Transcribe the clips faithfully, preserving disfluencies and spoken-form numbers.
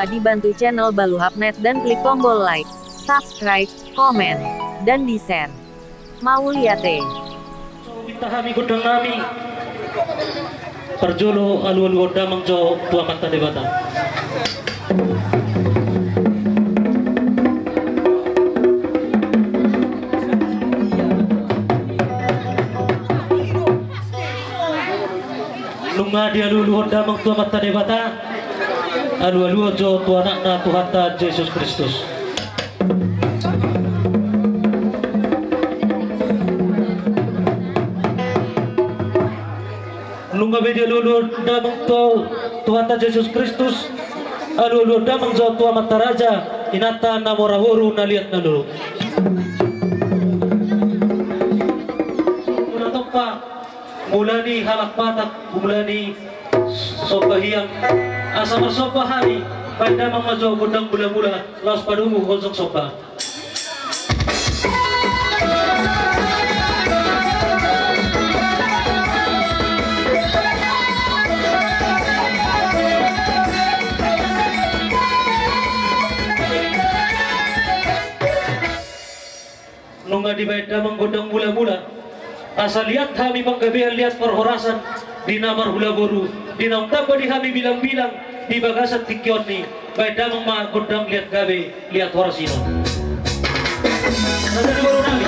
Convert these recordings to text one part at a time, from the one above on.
Dibantu channel Baluhapnet dan klik tombol like, subscribe, komen, dan di-share. Mauliate. Minta hami gondang nami. Parjolo alualuhon damang jo tu Amanta Debata. Nunga dialualuhon damang tu Amanta Debata, alualuhon jo tu Anakna Tuhanta Jesus Kristus. Nunga be dialualuhon damang tu Tuhanta Jesus Kristus, alualuhon damang jo tu Amanta Raja, Inanta na mora boru, na liat na lolo. Mula tompa, mula ni halak Batak, mula ni sombahiang, asa marsomba hami, baen damang ma jo gondang mulamula, laos padomu hojong somba. Nunga dibaen damang gondang mulamula, asa liat hami panggabean, liat parhorasan di na marhula boru, di naung tamba di hami bilangbilang di bagasan tingki on ni, baen damang ma gondang liat gabe, liat horas i ma. Sadari boru nami.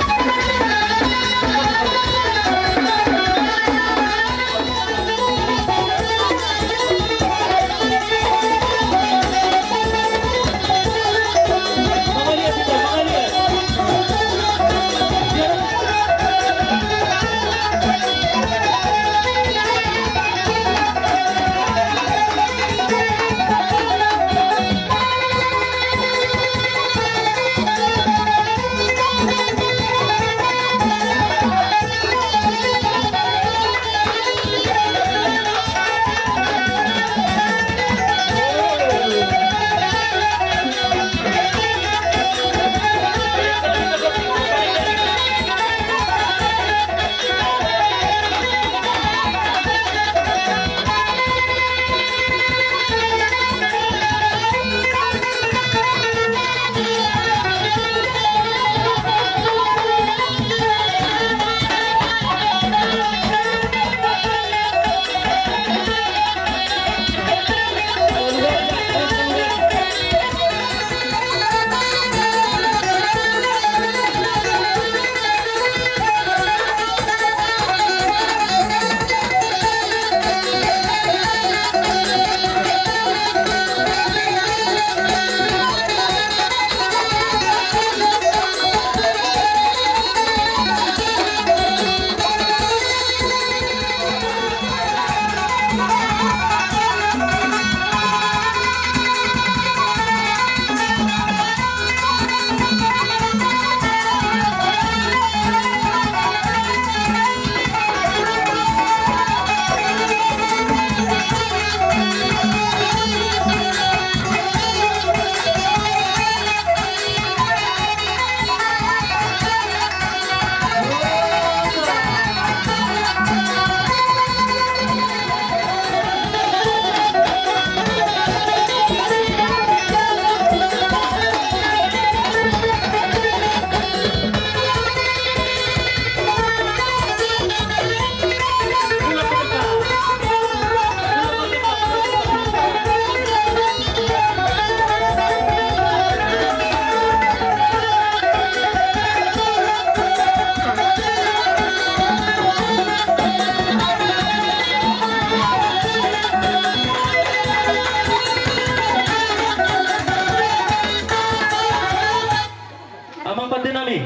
Amang pande nami,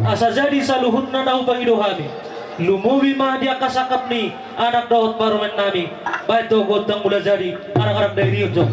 asa jadi saluhutna na hupangido hami, lumobi ma di angka sangkap ni anak dohot parumaen nami, baen do gondang mula jadi, anak-anak Dairi on jo.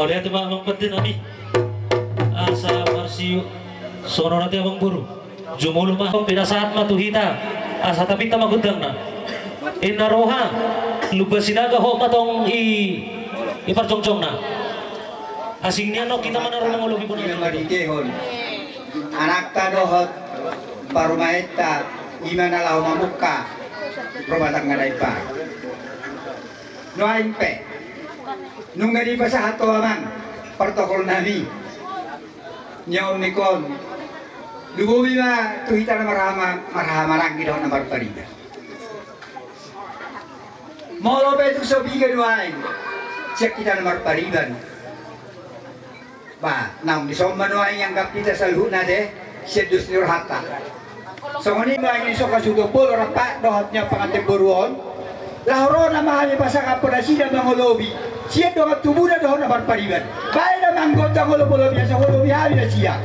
Mauliate ma amang pande nami. Asa marsiu songon on ate amang boru. Jumolo ma, pinasahat ma tu hita. Asa tapinta ma gondangna. Inna roha, Lumban Sinaga hot ma tong i, i parjongjongna. Asing nian on hita ma na ro mangolopi bona. Ima marhitehon anakta dohot parumaenta, ima na laho mamungka rumah tangga na imbaru. Nuaeng pe nunga dipasahat ho amang protokol nami. Nion nikon, lumobi ma tu hita na marhaha, marhaha maranggi dohot na marpariban. Molo pe tung so piga nuaeng sian hita na marpariban, ba naung dison ma nuaeng ianggap hita saluhutna ate sian dos ni rohanta. Songon i ma i so hasuhuton bolon rap dohot nian panganten boru on. Laho ro nama hami pasangaphon nasida mangolopi sian dongan tubuna dohot na marpariban. Baen amang gondang olopi olopi asa olopi hami nasida.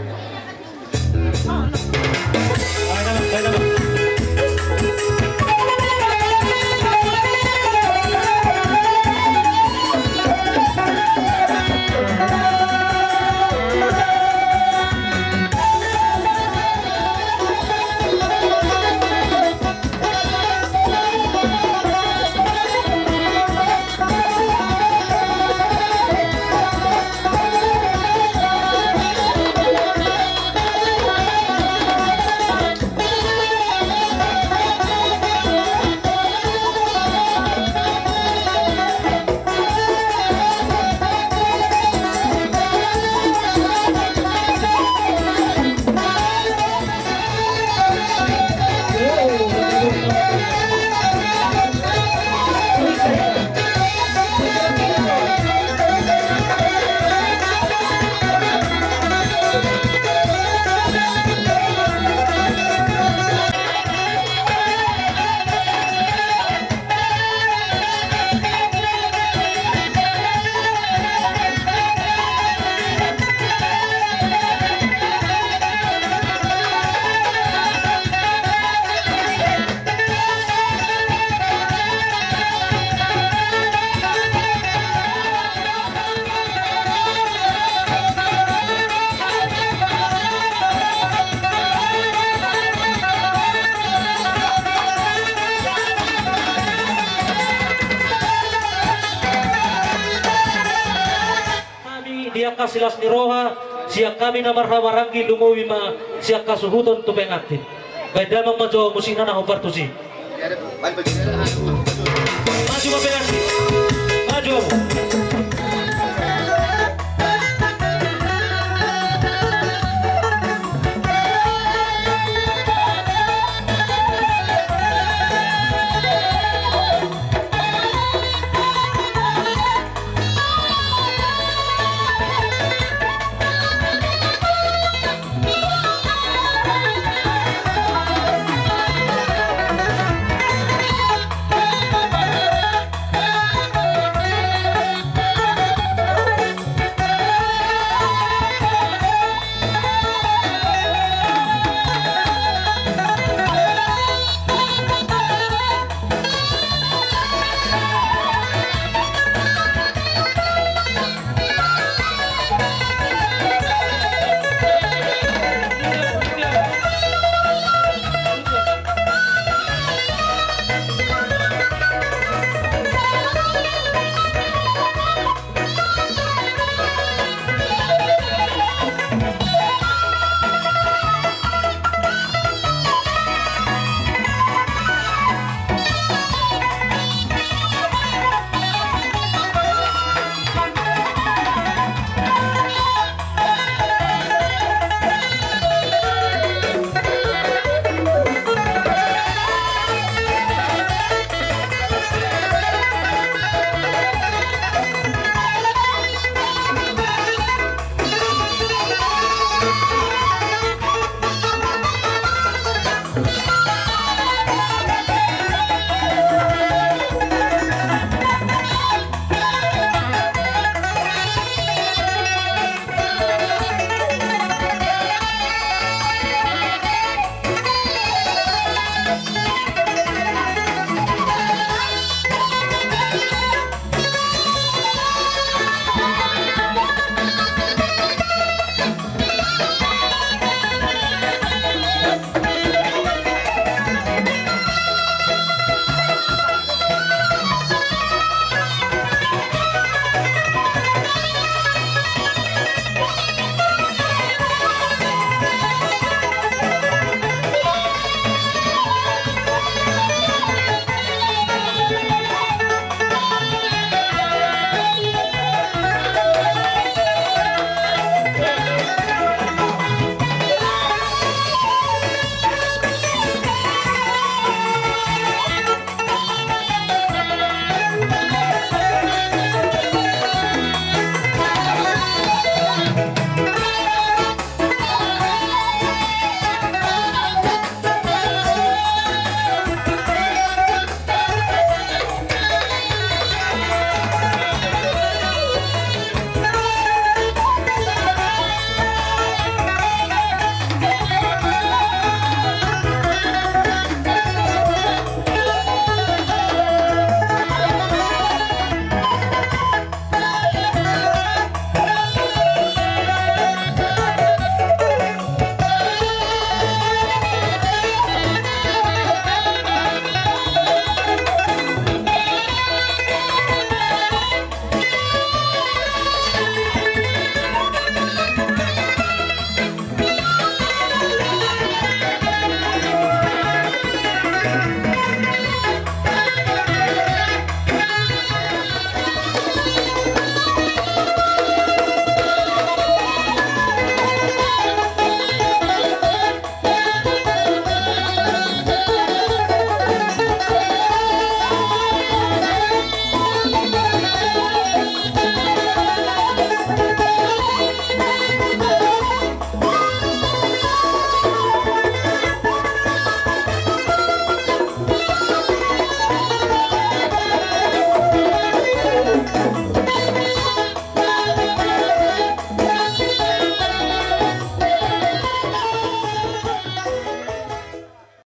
Hami di angka silas ni roha, sian hami na marhaha maranggi, lumobi ma sian hasuhuton tu pengantin. Baen damang ma jo musikna na hombar tusi. Maju ma pengantin. Maju.